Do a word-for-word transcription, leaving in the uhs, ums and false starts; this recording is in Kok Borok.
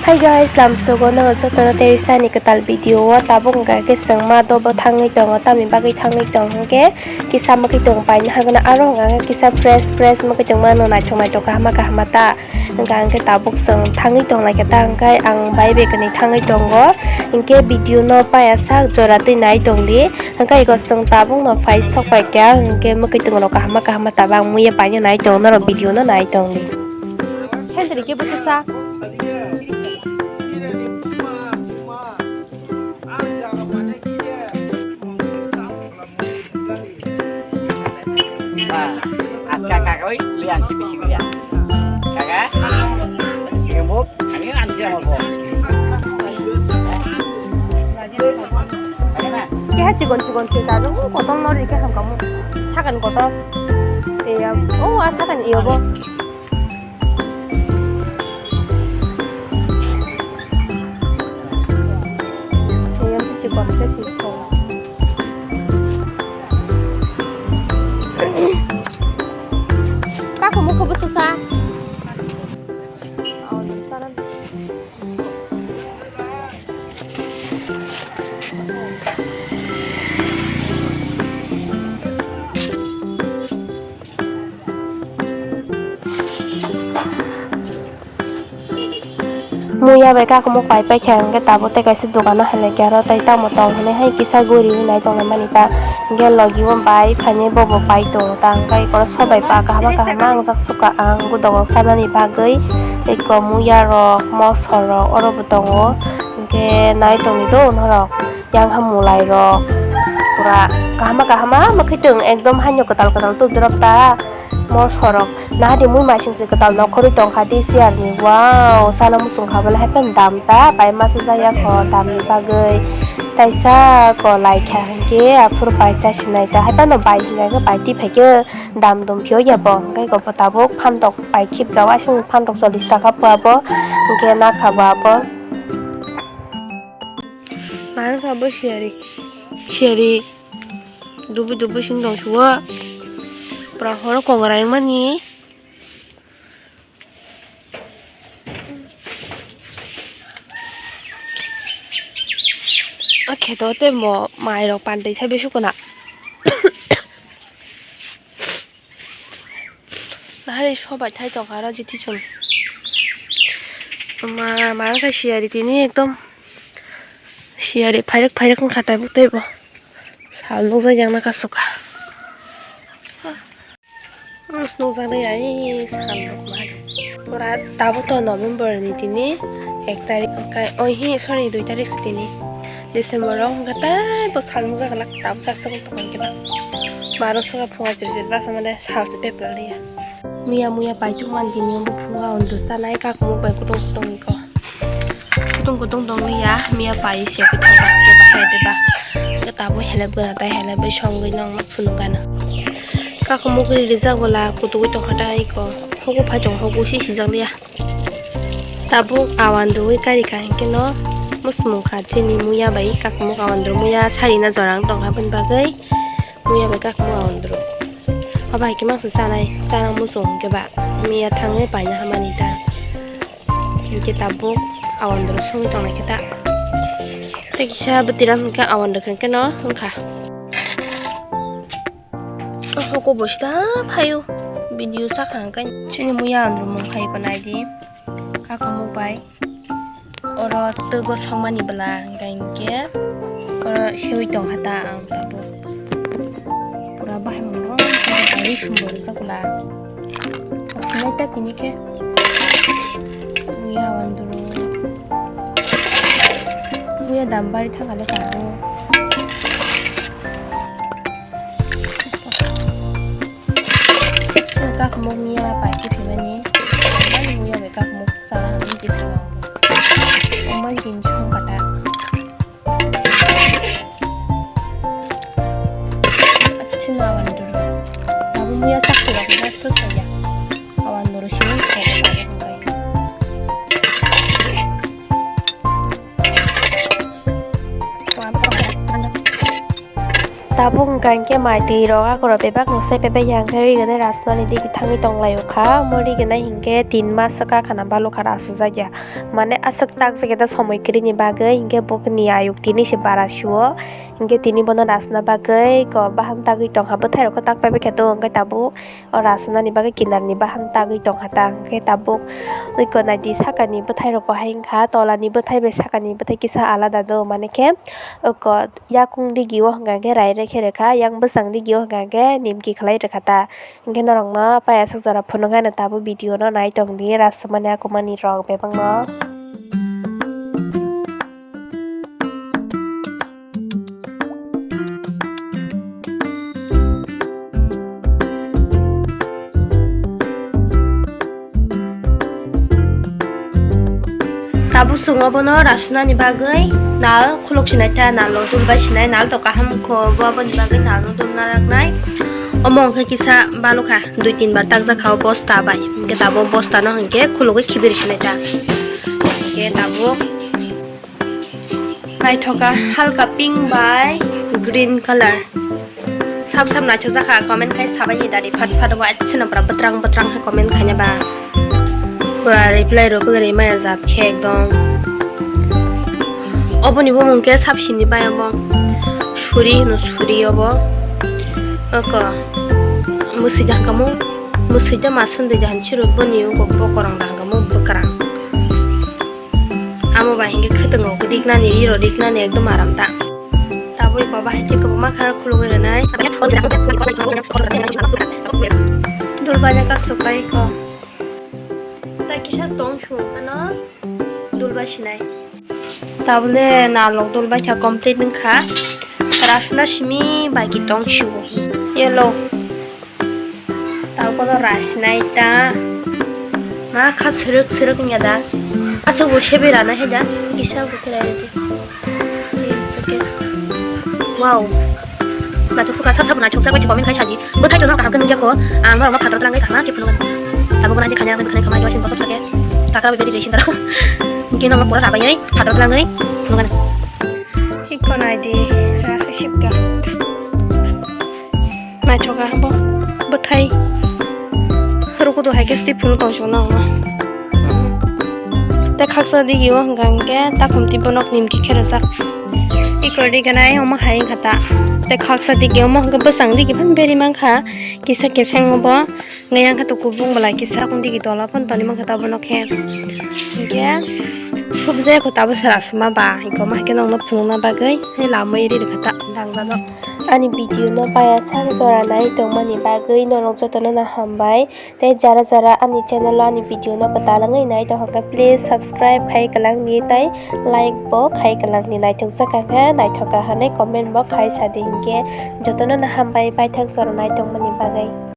Hi guys, lamsogo nono jotono Teresa ni kwtal video o tabuk hwnkha khe chwng ma dobo thangwi tongo, tamni bagwi thangwi tong hwnkhe kisa mwkhwi tong paina hagana aro hwnkha khe kisa fresh fresh mwkhwi tong mano naithok naithok kahama kahama ta hwnkha hwnkhe tabuk chwng thangwi tong lai khe ta hwnkhe ang bai bai kwnwi thangwi tongo hwnkhe video no paya sak jora twi nai tong di hwnkhe eko chwng tabuk no phai sok pai kha hwnkhe mwkhwi tong rok kahama kahama ta bang muiya paina nai tong norok video no nai tong di. Hendri ke bwswk sa? Aska kaka oi liang si bisi liang. Kaka, kebuk, ani ansi apa? Keha chikon chikon se sa jong, kotong nor rike ham kamu. Sakan kotong. Iya, oh, a sakan iyo bo. Eyang tu chikon ke si ko. Kaku muka bwswk sa. Muya bai kakumuk pai paikha hwnkhe tabuk tei kaisa dogano hai laikha aro tei tamo tong hinwi hai kisa guri hinwi nai tonglaimani ta hwnkhe logi o bai phainai bobo pai tongo ta hwnkhe eko sobai pa kahama kahama wngjak sukha ang budok rok sanani bagwi eko muya rok moso rok oro bo tongo hwnkhe nai tongwi do norok. Yang ha mulai rok pura kahama kahama mwkhwtwng ekdom haino kwtal kwtal tubudrok ta moso rok nahadi mui masing se kwtal nokhorwi tongkha di chair ni wow sana muchung kha bole haiphano dam ta bai masa jaya kho dam ni bagwi taisa ko laikha hinkhe aphuru bai chasinai ta haiphano bai hinkhe bai twi phaikhe dam dum phiyokya bo hinkhe eko bo tabuk phantok bai khibjao aswk phantok chollish taka pua bo hinkhe nakha bo abo. Mano sabo siyari, siyari dubu dubu sing tong suo. Pura horo kongrai mani. A kheto te mo mai rok pandai thai be sukuna. Nahari sobai thai tongkha aro jiti chwng. Ma, ma wngkha siyari tini ekdom siyari phairwk phairwk wngkha taibo teibo. Sal nukjak yang naka sukha. Nukjak nai ai sal nukma. Pura tabuk to November ni tini ek tarik wngkha. Oi hi sorry dui tarik se tini. December o wngkha taibo sal nukjak glak tabuk sa sukha tongkha khe ba. Baro sukha phunga chirchir basa mane. Salsa pepla liya. Miya muya pai tung man tini bo phunga undo sanai kakumuk bai kutung kutung iko. Kutung kutung tong liya miya pai se kutung ba ke ba hai de ba. Ke tabo helep gana tai helep bai songwi nong ma phunu gana. Kakumuk ri rijak bola kutung tong kha ta iko. Hogo phai tong hogo si sijak liya. Tabuk awan rwi kari ka hwnkhe no musmung kha chini muya bai kakumuk awan rwi muya sari na jorang tong kha bini bagwi muya bai kakumuk awan rwi. Abo hai khe mangsa chanai chanang muchung hwnkhe ba miya thangwi paina hamani ta hwnkhe tabuk awan rwi songwi tongnai khe ta tei kisa bwtwi ram hwnkhe awan rwi hwnkhe no wngkha. Hoko bo sita phaio video sakha hwnkhe chini muya andrumung khaiko naidi kakumuk bai oro twgo songmani bwla hwnkhe hwnkhe oro seui tongkha ta ang tabuk pura bahai mano ari sumbo rijak bwla sinai ta tini khe muya andrumung muya dam bari thangkha le tabuk. Chwng kakumuk miya pai kiphimani, ani muya bai kakumuk chana hinwi kiphima. Omo din song kata. Chwng awan doro. Abo muya sakti rok nasto saya. Awan doro sini saya. Tabuk hwnkha hinkhe mai twi rok akorok bebak no sai paibai ya, hinkhe rignai rasnani digi thangwi tonglaio kha. Omo rignai hinkhe tin mas swkha khana balokha rasajak ya. Mane aswk takjak ya da somoi kwrwini bagwi, hinkhe bokni ayuk tini se bara suo. Hinkhe tini bono rasna bagwi ko bahan tagwi tongkha, bwthairokhe tak paibai khe tongo, hinkhe tabuk o rasnani bagwi kinarni bahan tagwi tongkha ta, hinkhe tabuk iko naidi sakani bwthairokbo hai wngkha, tolani bwthai bai sakani bwthai kisa alada do, mane khe oko yakung digi o hwnka khe rai rw khe rwkha, yang bwsang digi o hwnka khe nimki khlai rwkha ta. Hinkhe norokno payasuk jora phunuknai no tabuk video no nai tongdi, rasmani akumani rok bebakno. Tabuk chwng obono rasunani bagwi nal khuluk sinai ta, nal no dul bai sinai, nal to kaham kho, bo aboni bagwi nal no dul naraknai. Omo hwnkhe kisa balokha, dui tin bar takjak kha o bosta bai, hinkhe tabuk bosta no hinkhe khulugwi khibir sinai ta, hinkhe tabuk. Naithoka halka pink bai green color. Sab sab naithokjakha, comment khai sabai dadi phat phat bo aitsano pura bwtrang bwtrang hai comment khaina ba. Pura reply rok kwrwi maya jat khe ekdom. Oboni bumung khe sab sini bai obo. Suri hino suri obo. Oko. Mwswi da hwnkha mo. Mwswi da ma sundwi da hinwi siro boni uko bokorong da hwnkha mo bwkrang. Amo bai hinkhe khwtwngo riknani, riro riknani ekdom aram ta. Tabuk iko bahai khe kwbangma khe khulugwi rwnai. Dul baina kasuk bai iko. Tai kisa tong sung kheno dul bai sinai. Tabuk le nalok dul bai kha complete wngkha. Rasna simi bai ki tong siwo. Yellow. Tao kono rice nai ta. Ma kha srwk srwk wngya da. Aswk bo sebi rana hai da. Kisa bo khe rai rwdi. Ei, sake. Wow. Naithok sukha, sab sabo naithok jak bai comment khai sadi. Bwthai tono kaham khe nukya kho. Ang norokno phator twlangwi kaham khe phunukgano. Tabuk bo naidi khanya, khanya khama yasin bosok sake. Takra bai bedi resin daro. Kino ma pura rabai ai phator twlangwi phunukgano. Hikko naidi rasa sipka. Naithoka bo bwthai. Rukudu hai khe tei phunuk tong sio na. Tei khaksa digi o hwnkha hwnkhe takhum twi bono nimki khe rwjak. Ikor riganai omo hai wngkha ta. Tei khaksa digi omo hwnkhe bwsang digi phano beri mankha. Kisa keseng obo. Ngai ang khe to kubung belai kisa kung digi tola phano toni mankha ta bono khe. Hinkhe subjai kho tabo sara suma ba. Hinkhe omo hai khe nokno phunukna bagwi. Hai lamwi ri rwkha ta dangjano. Ani video no paya sak jora nai tongmani bagwi norok jotono no hambai. Tei jara jara ani channel o ani video no kwtal wngwi nai tongkha khe please subscribe khai kwlangni tei like bo khai kwlangni, naithok jak kha khe naithok kha hinwi comment bo khai sadi hinkhe jotono no hambai paithak jora nai tongmani bagwi.